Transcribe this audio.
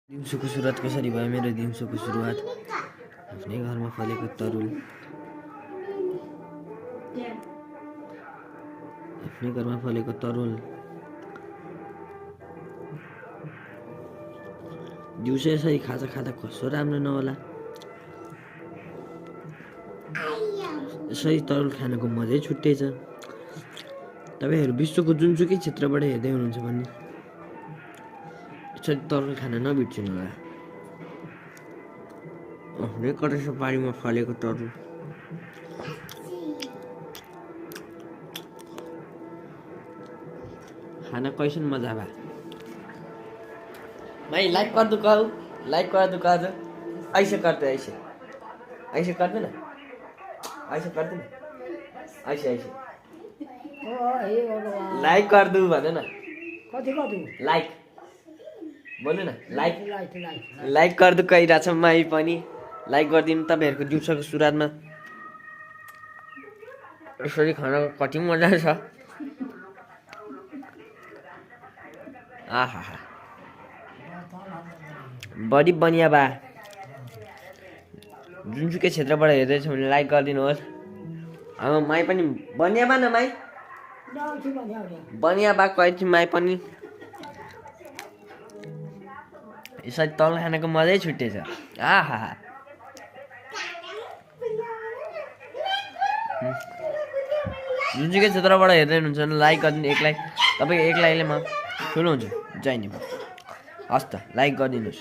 दिउँसोको सुरुवात कसरी भयो मेरो दिउँसोको सुरुवात आफ्नै घरमा फलेको तरुल दिउँसो यसरी खाजा खाँदा कसो राम्रो नहोला। यसरी तरुल खानको मजै छुट्टै छ। तपाईँहरू विश्वको जुनसुकै क्षेत्रबाट हेर्दै हुनुहुन्छ भने यसरी तरुल खान नबिर्सिनु होला। आफ्नै कटेसो बारीमा फलेको तरुल खाना कैसन मजा बा। भाई लाइक कर दो आज ऐसे करते ऐसे करते ना ऐसे लाइक कर दू भने न लाइक बोल्नु न लाइक कर दू कहिरहेछ माई पनि लाइक गरिदिनु। तपाईँहरूको दिउँसोको सुरुवातमा यसरी खानाको कति मजा छ। आहा बडी बनिया बा। जुनसुकै क्षेत्रबाट हेर्दैछ भने लाइक गरिदिनुहोस्। अब माई पनि बनिया बा न माई बनिया बा कति माई पनि यसरी तल खानाको मजै छुट्टै छ। आहा जुनसुकै क्षेत्रबाट हेर्दै हुनुहुन्छ भने लाइक गरिदिनु। एक लाइक तपाईँको एक लाइकले म ठुलो हुन्छ। जय नेपाल। हस् त लाइक गरिदिनुहोस्।